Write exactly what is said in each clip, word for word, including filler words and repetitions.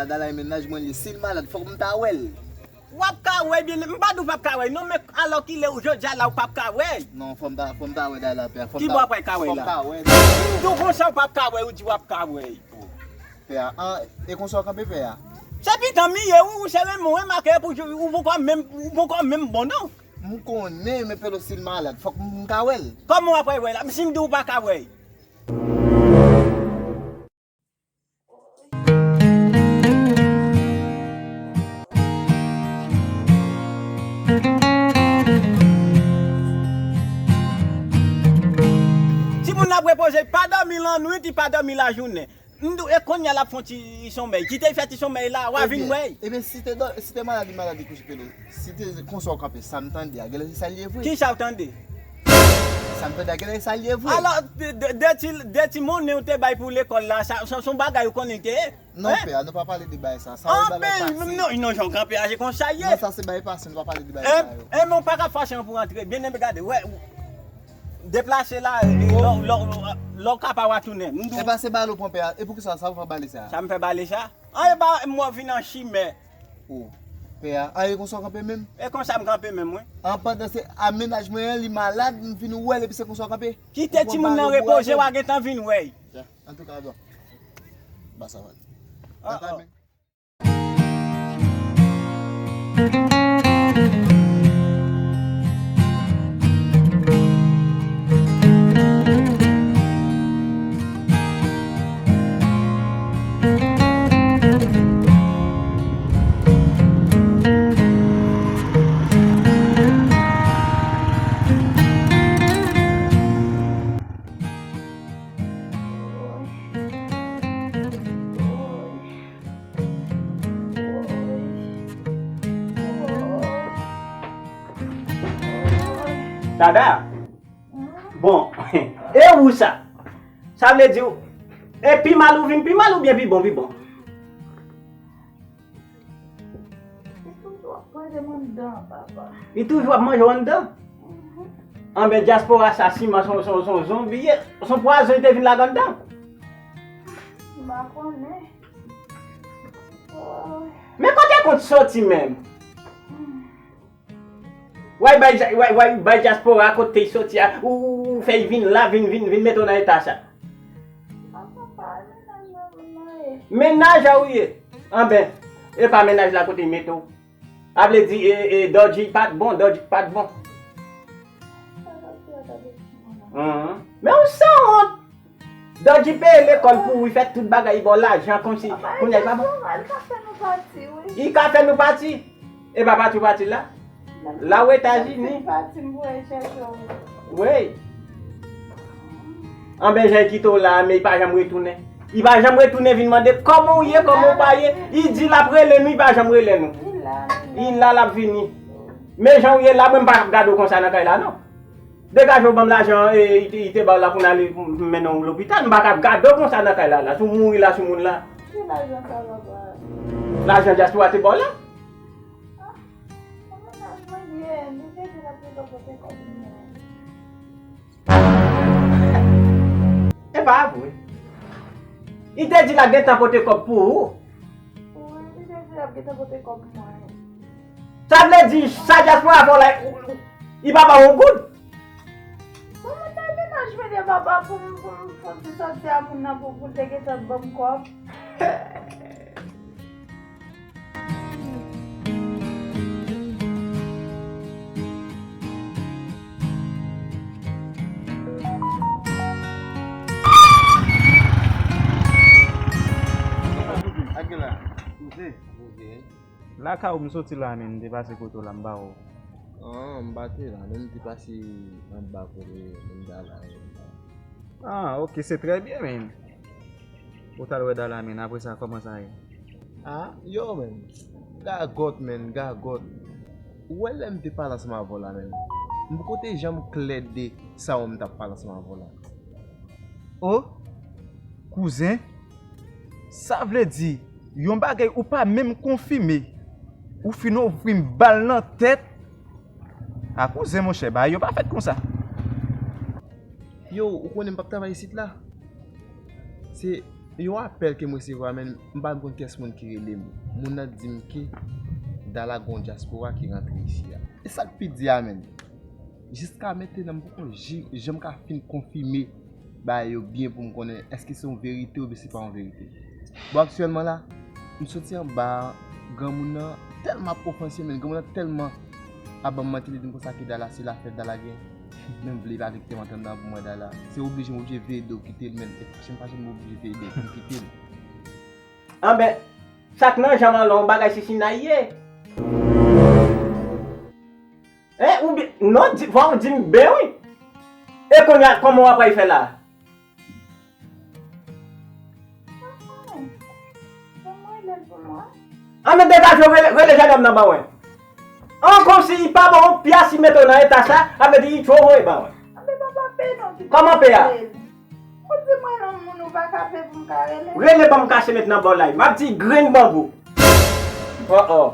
Dala e mennaj mwen li, si l malad, fòk m ta wè l. W ap ka wè l byen, m pa di w p ap ka wè l, non, men alòkile, jodi a la, w p ap ka wè l. Non, fò m ta, fò m ta wè Dala, pè. Ki bò w ap ka wè l la? Fò m ta wè l. M di w konsa, w p ap ka wè l, ou di w ap ka wè l. Pè a, an, e konsa w kanpe, pè a? Se pitan m ye, wi, ou se renmen w remake, epi ou, ou poko menm, ou poko menm bon, non. M konnen, men Pelo, si l malad, fòk m ka wè l. Kòman w ap wè l la? Si m di w pa ka wè l. Timoun ap repoze, pa dòmi lannwit, li pa dòmi lajounen. M di w, e kounye a l ap fè yon ti somèy. Kite l fè ti somèy la, w a vin wè l. Ebyen, ebyen, si te dò-, si te malad, li malad, li kouche Pelo. Si te konsa w kanpe, sa m tande a, genlè se sa l ye vre. Kisa w tande? Sa m tande a, genlè se sa l ye vre. Alò, de, de, de ti, de ti monnen ou te bay pou lekòl la, sa, sa, se yon bagay ou konnen te ye? Non, pè a, nou pa pale de bagay sa. Sa yon bagay pase. Non, non, jan w kanpe a, se konsa ye. Non, sa se bagay pase, nou pa pale de bagay sa yo. E, e, men w pa ka fache an pou rantre. Byen, men gade, wè, deplase la, e, lò, lò, lò, lò w ka pa w a tounen. M di w. E pa se bale w pran, pè a. E poukisa sa w fè bale sa? Sa m fè bale sa? An, e pa, m wè w vin an chimè. O, pè a, an, e konsa w kanpe menm? E konsa m kanpe menm, wi. An, pandan se a mennaj mwen an, li malad, m vin wè l, epi se konsa w kanpe? Kite timoun nan repoze, w a gentan vin wè l. Antouka, bon. Ba sa va. Ah, ah. Dada. Bon, e ou sa? Sa vle di w, e pi mal ou vin pi mal oubyen pi bon, pi bon? Li toujou ap manje m anndan, papa. Li toujou ap manje w anndan? Mhm. Anben, dyaspora sa siman se yon, se yon, se yon zonbi ye, se yon pwazon li te vin lage anndan. M pa konnen. Woy. Men kote kont soti menm? Hmm. Wè bay, wè, wè bay dyaspora kote l soti a, ou, ou, ou fè l vin la, vin, vin, vin mete w nan eta sa. Papa, pa mennaj mwen, mennaj. Mennaj a ou ye? Anben, e pa mennaj la kote l mete w. A vle di, e, e, Dodgy pa t bon, Dodgy pa t bon. Sa Dodgy a ta vle di mwen la? Anhan. Men ou sanwont! Dodgy peye lekòl pou ou, li fè tout bagay, li ba w lajan kòmsi. Papa, kounye a li pa bon. Li ka fè nou pati, wi. Li ka fè nou pati. E pa pati ou pati la? La ou Etazini. Wi. Anben, jan l kite w la a, men li pa janm retounen. Li pa janm retounen vin mande kòman ou ye, kòman ou pa ye. Li di l ap rele nou, li pa janm rele nou. Li la, li la. Li la, l ap vini. Men jan ou ye la, mwen m pa ap gade w konsa nan kay la, non. Degaje w ban m lajan, e, li te, li te ba w la pou n ale pou m mennen w lopital. M pa ka ap gade w konsa nan kay la, la. Si w mouri la sou moun la. Ki lajan sa, papa? Lajan dyaspora te ba w la. Ah, mennaj mwen ye, li te di l ap gentan pote kòb mwen. E pa vre. Li te di l ap gentan pote kòb pou ou. Wi, li te di l ap gentan pote kòb mwen. Sa vle di, sa dyaspora fè w la, li pa ba w yon goud? Bon, mwen ta mennaj mwen de papa pou m, pou m fè ti sòti a moun nan pou, pou l te gentan ban m kòb. Lakay ou m soti la, men m te pase kote w la, m pa wè w. Ah, m pa te la, men m te pase anba kote moun Dala yo. Ah, ok, se trè byen, men. Ou t al wè Dala, men, apre sa, kòman sa ye? Ah, yo, men. Gagòt, men, gagòt. Ou wè lè m te pale ansanm avè w la, men. M poko te janm klè de sa w m t ap pale ansanm avè w la. O, kouzen, sa vle di, yon bagay ou pa menm konfime, ou fin ofri m bal nan tèt? A kouzen, monchè, bagay yo pa fèt konsa. Yo, ou konnen m p ap travay isit la. Se Yon apèl ke m resevwa, men m pa konn kiyès moun ki rele m. Moun nan di m ke Dala gen yon dyaspora ki rantre isi a. E sa k pi di a, men. Jiska mentnan, m poko ji-, janm ka fin konfime bagay yo byen pou m konnen èske se yon verite oubyen se pa yon verite. Bon, aktyèlman la, m soti anba a, granmoun nan tèlman ap ofanse, men granmoun nan tèlman ap ban m manti, li di m konsa ke Dala se lafèt Dala gen. Men m vle pa kite m antre anndan pou m wè Dala. Se oblije m oblije veye do kite l, men. E fache m fache m oblije veye do pou m kite l. Anben, sa k nan janm lan yon bagay si Sinay ye. Hein, oubyen, non, di, fò w di m ben wi. E kounye a, kòman w ap pral fè la? Anben, degaje w, rele, rele jennonm nan ban mwen. An, kòmsi li pa ba w yon pyas, li mete w nan eta sa, sa vle di li tchwovo e ban mwen. Anben, papa, pe non ki... Kòman pe a? Ou di mwen non, moun ou pa ka pe pou m ka rele. Rele ban m kache met nan bò la. M ap di grenn banbou. Oh, oh.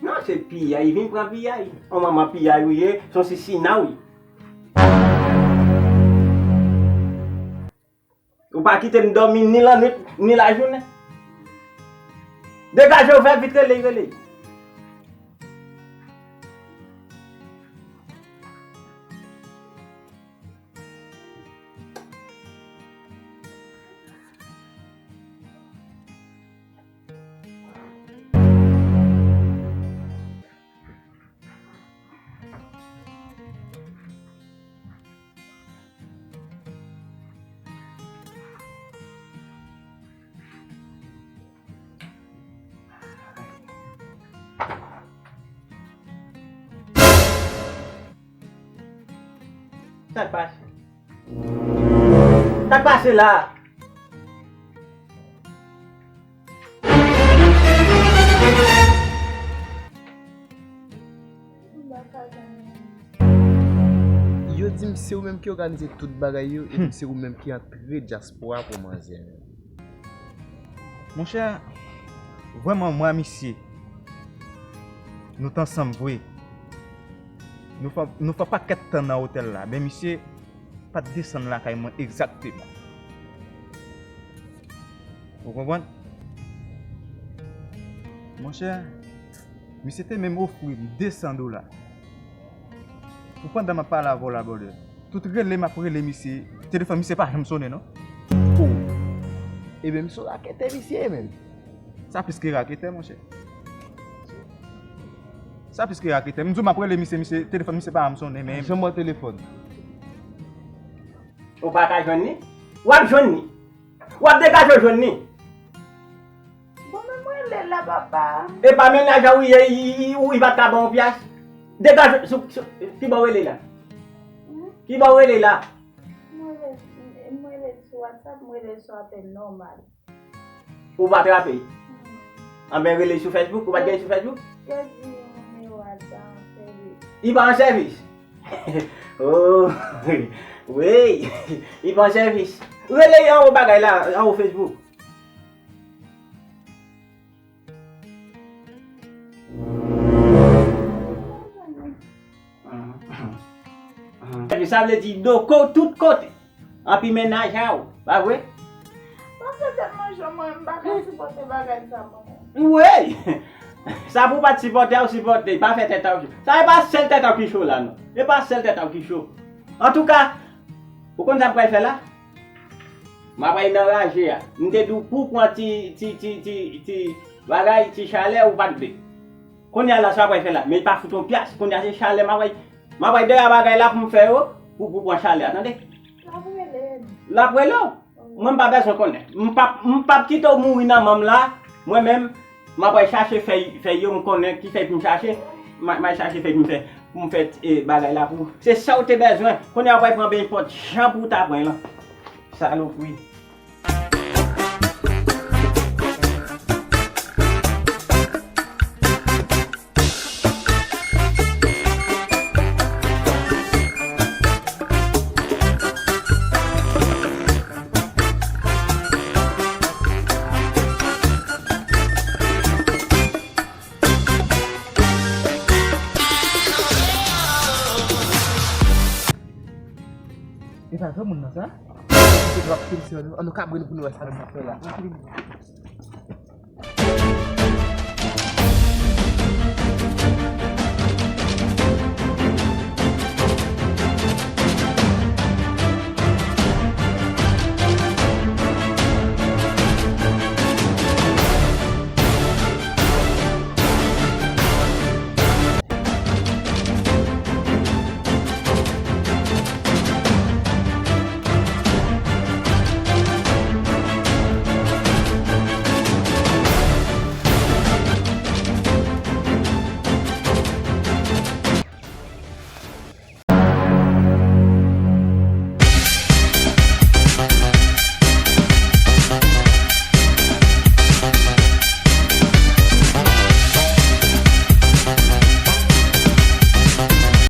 Non, se piyay, vin pran piyay. On manman piyay ou ye, se yon sisina ou ye. Ou pa kite m dòmi ni lannwit, ni lajounen. Degaje w, fè vit, rele, rele. Sa k pase? Sa k pase la? Yo di m se ou menm ki òganize tout bagay yo, epi se ou menm ki antre dyaspora pou manzè menm. Monchè, vrèman, mwen a misye, nou t ansanm vre. Nou fè, nou fè pakèt tan nan otèl la, men misye pa t desann lakay mwen egzakteman. Ou konprann? Monchè, misye te menm ofri m de san dola pou pandan m ap pale avè w la, brother. Tout rele m ap rele misye, telefòn misye pa janm sonnen, non. Oh. Ebyen, misye yon raketè misye ye menm. Sa plis ke raketè, monchè. Sa plis ke raketè. M di w m ap rele misye, misye, telefòn misye pa janm sonnen, men... Janm wè telefòn. Ou pa ka jwenn li? W ap jwenn li. W ap degaje w jwenn li. Bon, men mwen rele l la, papa. E pa mennaj a ou ye, i, i, ou, i pa t ka ban w pyas. Degaje w, sou, sou, ki bò w rele la? Hmm? Ki bò w rele la? Mwen rele, mwen rele sou WhatsApp, mwen rele sou apèl nòmal. Ou pa trape? Hmm. Anben, rele sou Facebook, ou pa t gen sou Facebook? Yo di nimewo a pa an sèvis. Li pa an sèvis? Oh, wi, li pa an sèvis. Rele anwo bagay la, anwo Facebook. Sa vle di doko tout kote. Anpi mennaj a ou, pa vre? Pase tèt manje mwen, m pa ka sipòte bagay sa mwen. Wi! Sa pou w pa t sipòte a, ou sipòte, pa fè tèt a w cho. Sa e pa sèl tèt a w ki cho la, non. E pa sèl tèt a w ki cho. Antouka, ou konn sa m pral fè la? M ap pral nan raje a. M te di w pou w pran ti, ti, ti, ti, ti bagay, ti chalè, ou pa t vle. Kounye a la, sa w ap pral fè la? Men pa fout yon pyas. Kounye a se chalè m ap pral, m ap pral dèyè bagay la pou m fè yo, pou, pou pran chalè a, tande? L ap rele m. L ap rele w? Wi. Mwen m pa bezwen konnen. M p ap, m p ap kite w mouri nan men m la. Mwen menm, m ap pral chache fèy, fèy yo, m konnen ki fèy pou m chache. M a, m al chache fèy pou m fè, pou m fè, eh, bagay la pou ou. Se sa w te bezwen. Kounye a w pral pran beny pòt jan pou w ta pran lan. Salopri. E pa granmoun nan sa? Ann nou kabrit pou nou wè sa nou ap fè la.